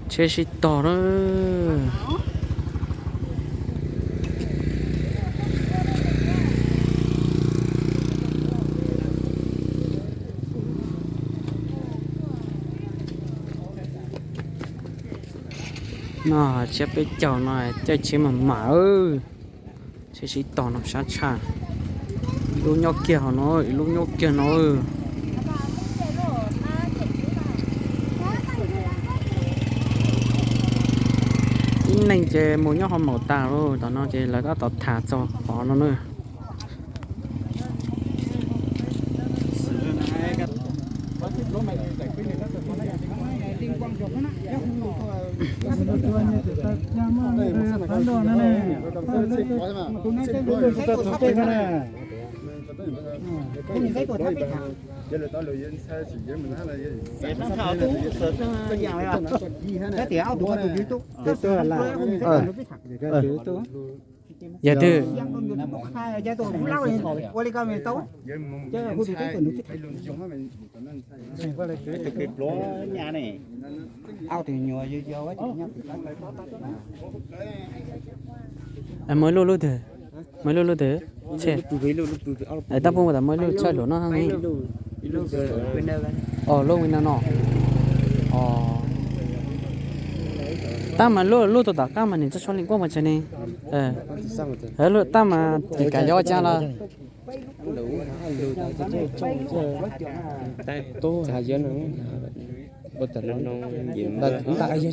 Tsheb sib tog na. No tsiab peb caug no caij tsheb mas mam. Tsheb sib tog no sab tshaj. Ib lub nyob kiag hauv no, ib lub nyob kiag no. Ib neeg ces mus nyob hauv maum tas lawm, tam no ces lawv tab tom tham txog qhov no na. Yog twg? Muaj ib lub lub twg? Muaj ib lub lub twg? Tab pub tas muaj ib lub tshaj hluas no. Os, lub win no no. Os, tab mas lub lub tau tom qab mas nws txoj suab li kuaj mas tseg ne. Tab mas tim kav yov cab los. Yog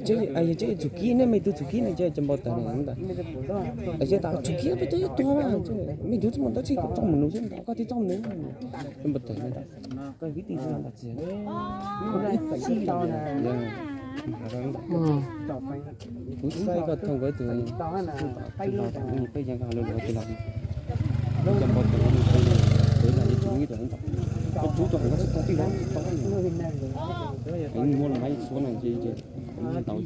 txuj kib ne, me tug txuj kib no ces npau taws no ntag. Yog tas txuj kib peb tug tuag, me tug txuj mus ntawd tsis txoj mus nus xwb, koj thiaj txoj mus nus. Npau taws no ntag. Koj kwv tij ntag txiv. Kuv saib koj thoob koj tus, peb yeej koj lub lub tus los, cov npau taws no, peb los li tus ib tus ntag. Koj rub tau koj tsis tau tij los tau. Muab los maiv xuab no ces tau.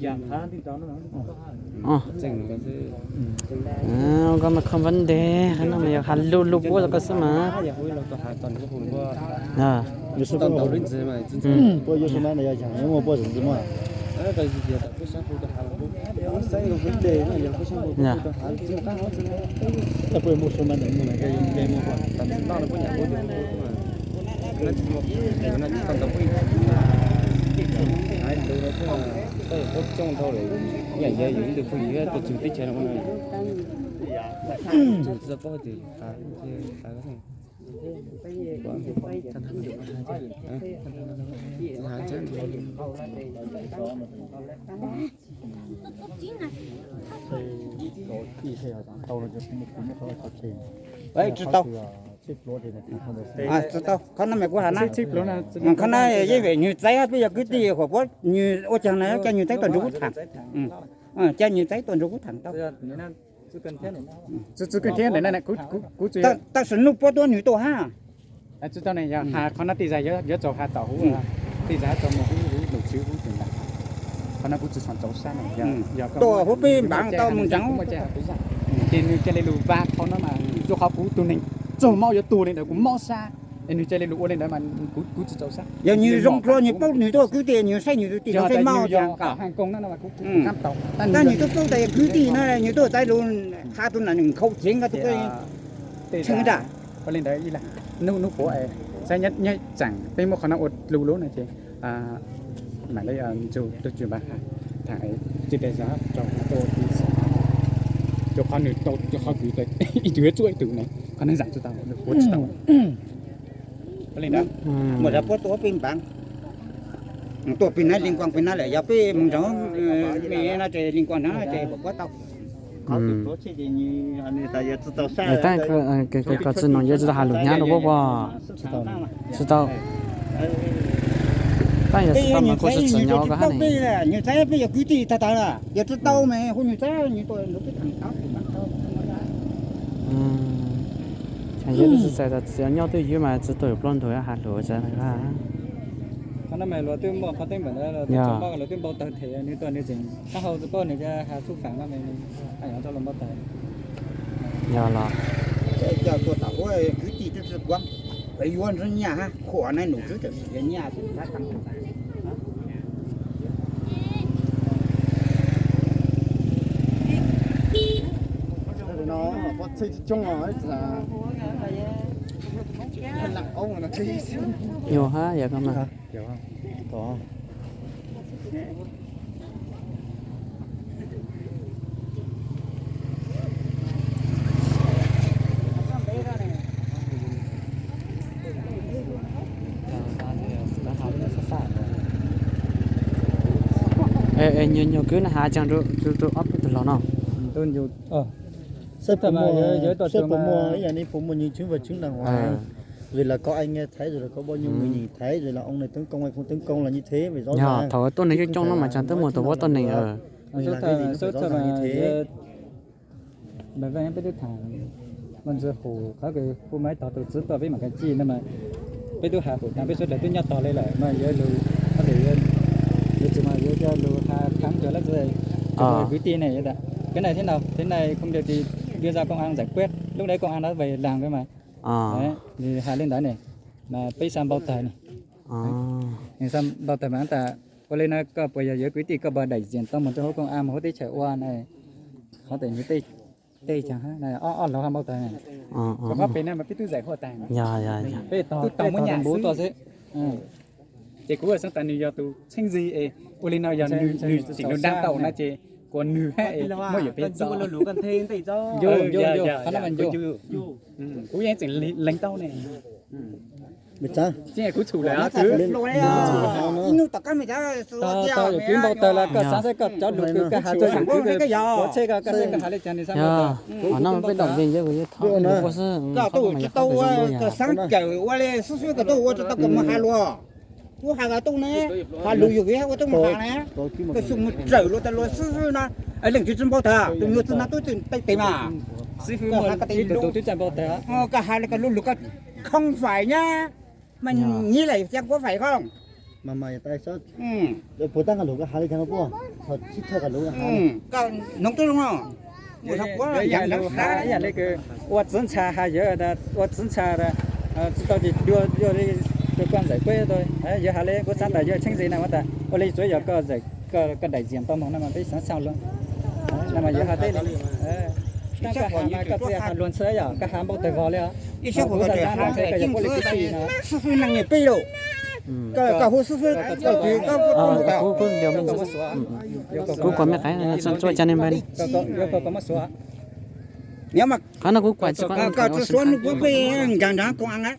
Koj mas khom npab ntev, qhov no mas yog has lug lug puab rau koj xwb mas. Tsis tau, qhov no mas kuv has na, qhov no yeej vim nws txaiv peb yog kwv tij, huam puab nws ua caag na, ca nws txaiv tuaj nrug kuv tham, ca nws txaiv tuaj nrug kuv tham tau. Tab sis nub puab tuab nws tuaj hab. Tsis tau ne, yog has qhov no tej zag yuav txaus has tom huv, tej zag txaus mus huv, huv num tswv huv tseem lam. Qhov no kuv tsis txhob txaus sab na. Tuaj huv peb npaam tau mus ntseeg. Ces nws ca le lug vaj qhov no mas, rua qhov kuv tug neeg tsaug mob yuav tuag li ntawd kuv mob sab, es nws ca le lug ua li ntawd mas kuv tsis txaus sab. Yog nws zoo dlua nws paub nws tuaj kwv tij nws saib nws tus tij saib mob yog haaj koog no, tab nws tuaj paub tas yog kwv tij no nws tuaj txaiv lug has tus nam nws nkhaus ceev nkag tus koj tsheej nrag. Ua li ntawd ib leeg nub puav es saib nyob tseem peb muab qhov no ua lug lub no ces mam li ntxug tug tsis npaj has tham tsis dai zog rau qhov kwv tij, rau qhov nws tau, rau qhov kwv tij ib tug yuav tsuaj ib tug ne, qhov no zaam tsis tau, ua tsis tau. Mus puab tuaj peb npaam, tuaj peb na, li kuam peb na lawm, yog peb mus ntseeg me no ces li kuam na ces puab tau. Tab koj tsi noog yuav tsis tau has lug hnyav rau puab puas? Tsis tau. Tab yog tsis tau mas kuv tsi txhim nyob koj hab ne. Nws txaiv peb yog kwv tij tag tag, yog tsis tau mas hu nws txaiv nws tuaj nrug peb tham tau. Yog tsis txais tas txiv nyob twj ywm mas tsis tuaj yuav plaub ntug has lug tsa. Qhov no mas luag twb muaj qhov teeb meem ntawd, luag twb npau taws them nws tuaj nws tseem qab hau tsis paub nws has xub faam no, nws has los npau taws. Yog los. Coj tuaj tom huab kwv tij twb tsi kuam, yuav ntsib nyaj hab, khuam na num tswv tam sim yog nyaj tsis tau tag. Nyuag hab yog koj mas. Nyuag nyuag kwv na has tsees rau ob peb tug laus no. Saib puas muaj ib yam li puas muaj nyeem tswv vaj tswv naj huas, rồi là có anh Thái, rồi là có bao nhiêu người nhìn thấy, rồi là ông này tấn công hay không tấn công là như thế, phải rõ ràng. Thaum tuaj neeg coob coob no mas tseem twb muaj tus ua tuaj neeg. Ntawm peb tub tham, Vaj Ntxwv Hum qhov kws hu maiv tog tus txwv tuaj peb mam ka cij no mas, peb tub has hum tas peb suav dlawg twb nyob tog li lawm mas yuav lug, yuav txwv mas yuav coj lug has khav cuag lab txwv kwv tij ne. Cái này thế nào, thế này không được thì đưa ra công an giải quyết, lúc đấy công an nó về làm cơ mà. Has li ntawd ne, mas peb xav npau taws ne. Xav npau taws mas tas ua li no koj puas yog yuav kwv tij, koj puas daim ziam tau mus rau hauv công an mus hauv teb chaws ua na, qhov ntawd tej, tej ob laug has npau taws. Peb tub tau npau taws xwb. Ces kuv xav tas nws yog tus txheeb ze es ua li no yog nws tsim lub dab tau na ces kuas nws hab es muab yuam peb txo. Kuv yeej tseem lees tau ne. Kuv txhum lawm. Tau, tau, yuav kwv npau taws los koj xav saib koj cov lus kws koj has rau yus kwv kws tuav tsheb koj, koj saib koj has li cas nws xav npau taws. Qhov no peb dom npe ncauj kuv yeej thaum ub xwb. Koj tuaj tsis tau ua, koj xav kawm ua li xwb xwb, koj tuaj ua tsis tau kawm mus has luag. Kuv has koj tuaj ne, has lus yus vim ua tuaj mus has ne. Koj xub mus txawm luag tas luag xwb xwb na, leej twg tsis npau taws, tus nyuag txiv no tub txawm tau tes mas. Koj has koj tes, tus twb tsis npau taws, koj has li koj lub lus koj không phải nhá, mày nghĩ lại xem có phải không. Puas tab nqa lus koj has li cas no puas, tsis txhawj koj lus. Koj noog twb zoo. Ib yam li kws ua txwv ntsha has yawg, ua txwv ntsha tsis tau ces dua li kws koj ntxawm kuj yawg has li kuv xav tas yawg txheeb ze na mas tas ua li tsuav yog koj daim ziam tau moog no mas peb xav xav lawm. No mas yawg has teb li, koj has mas koj txiv has luag ntxhw yog koj has npau taws vog li os. Kuv xav xav luag ntxhw koj yog puab li kwv tij no. Koj hu xwb xwb, koj kuv kuam me qais tsuav ca ne npawg ne. Qhov no kuv kuam tsis, koj tsis suav nws puab peb nrag nrag koom a.